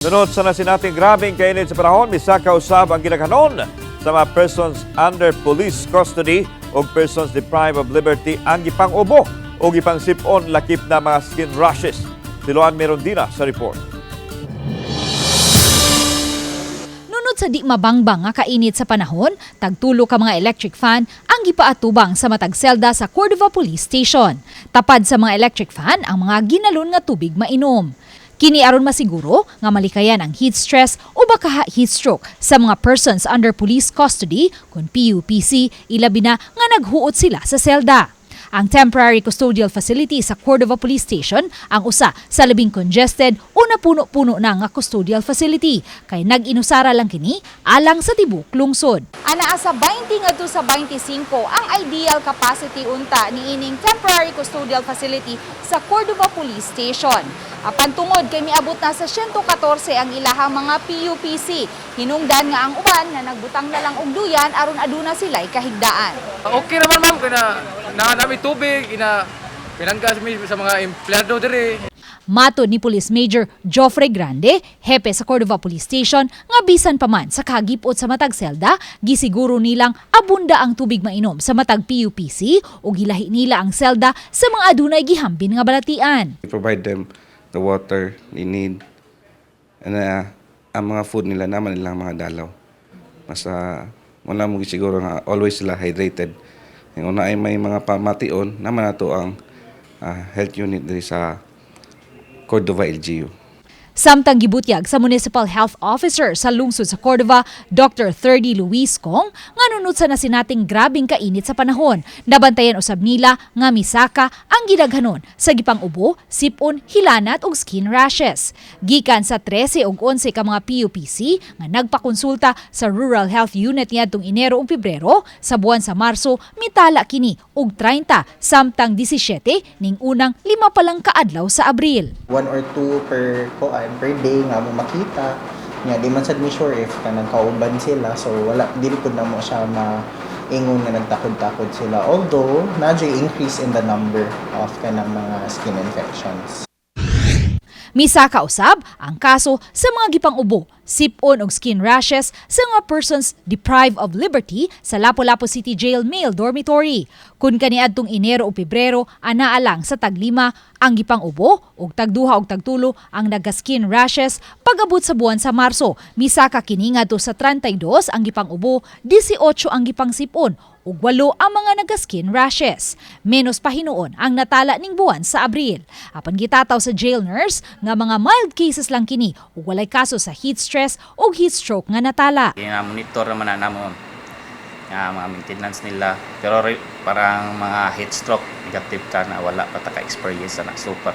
Sunod sa nasinating grabeng kainit sa panahon, misaka usab ang gidaghanon sa mga persons under police custody o persons deprived of liberty ang gipang-ubo o gipang-sipon lakip na mga skin rashes. Si Luan Merondina sa report. Nunod sa di mabangbang nga kainit sa panahon, tagtulo ka mga electric fan ang gipaatubang sa matag selda sa Cordova Police Station. Tapad sa mga electric fan ang mga ginalon nga tubig mainom. Kini aron masiguro nga malikayan ang heat stress o baka heat stroke sa mga persons under police custody kon PUPC, ilabi na nga naghuot sila sa selda. Ang temporary custodial facility sa Cordova Police Station ang usa sa labing congested o napuno-puno na nga custodial facility kay nag-inusara lang kini alang sa tibok lungsod. Anaa sa 20 ngadto sa 25 ang ideal capacity unta niining temporary custodial facility sa Cordova Police Station. Apan tungod kay miabot na sa 114 ang ilahang mga PUPC, hinungdan nga ang uban na nagbutang na lang og duyan aron aduna sila'y kahigdaan. Okay naman, ma'am, kaya na nami tubig, ina pinanggas mi sa mga empleyado diri. Matod ni Police Major Joffrey Grande, hepe sa Cordova Police Station, nga bisan pa man sa kagipot sa matag selda, gisiguro nilang abunda ang tubig mainom sa matag PUPC ug gilahi nila ang selda sa mga adunay gihambin nga balatian. We provide them the water they need and ang mga food nila naman nilang mga dalaw. Basta wala mo siguro nga always sila hydrated. Yung una ay may mga pamation naman nato ang health unit diri sa Cordova LGU. Samtang gibutyag sa Municipal Health Officer sa lungsod sa Cordova, Dr. 30 Luis Kong, nga nunod sa nasinating grabing kainit sa panahon. Nabantayan usab nila nga misaka ang gidaghanon sa gipang-ubo, sipon, hilanat ug skin rashes. Gikan sa 13 ug 11 ka mga PUPC nga nagpakonsulta sa Rural Health Unit niadtong Enero ug Pebrero, sa buwan sa Marso mitala kini og 30, samtang 17 ning unang 5 pa lang kaadlaw sa Abril. One or two per kuan per day nga mo makita nya. Di man sad mi sure if kanang kauban sila, so wala, dili pud namo siya ma ingon nga nagtakod-takod sila, although naa increase in the number of kanang mga skin infections. Misaka usab ang kaso sa mga gipang-ubo, sipon og skin rashes sa mga persons deprived of liberty sa Lapu-Lapu City Jail Male Dormitory. Kun kaniadtong Enero o Pebrero, anaa lang sa tag-5 ang gipang-ubo ug tagduha og tagtulo ang naga-skin rashes, pag-abot sa buwan sa Marso, misaka kini ngadto sa 32 ang gipang-ubo, 18 ang gipang-sipon ug 8 ang mga naga-skin rashes. Menos pa hinuon ang natala ning buwan sa Abril. Apan gitataw sa jail nurse nga mga mild cases lang kini ug walay kaso sa heat stress o heat stroke nga natala. Gina-monitor naman na namo nga mga maintenance nila, pero parang mga heat stroke, negative ta na, wala pa ta ka-experience na super.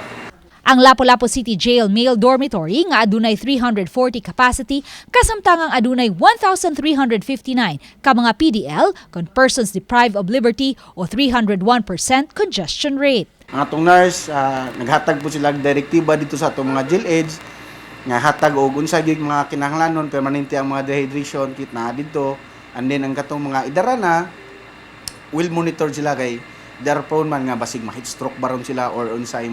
Ang Lapu-Lapu City Jail Male Dormitory nga adunay 340 capacity, kasamtangang adunay 1,359 ka mga PDL kon persons deprived of liberty o 301% congestion rate. Ang atong nurse, naghatag po sila og direktiba dito sa atong mga jail aides nga hatag og unsa gyud mga kinahanglanon. Permanente ang mga dehydration kit na didto, and then ang katong mga idara na, well monitor sila kay they are prone man nga basig ma-heat stroke baron sila or unsay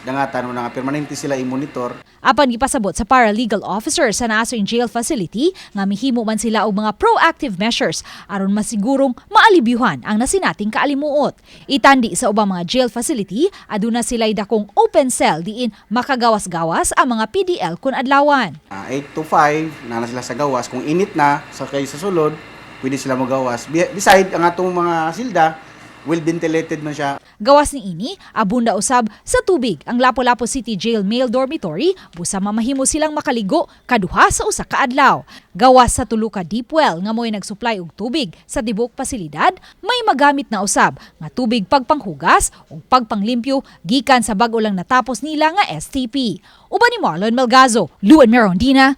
dangatan na nga permanente sila i-monitor. Apan gipasabot sa paralegal officer sa Naasoy Jail Facility nga mihimo man sila og mga proactive measures aron masigurong maalibyuhan ang nasinating kaalimuot. Itandi sa ubang mga jail facility, aduna sila'y dakong open cell diin makagawas-gawas ang mga PDL kun adlawan. 8 to 5 na sila sa gawas. Kung init na sa kay sa sulod, pwede sila magawas. Beside, ang atong mga silda, well ventilated man siya. Gawas ni ini, abunda usab sa tubig ang Lapu-Lapu City Jail Male Dormitory busa mamahimo silang makaligo kaduha sa usa ka adlaw. Gawas sa tulo ka deep well nga mo'y nagsupply og tubig sa tibok pasilidad, may magamit na usab nga tubig pagpanghugas ug pagpanglimpyo gikan sa bag-o lang natapos nila nga STP. Uban ni Marlon Melgazo, Luan Merondina,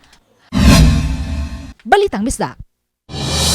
Balitang Bisdak.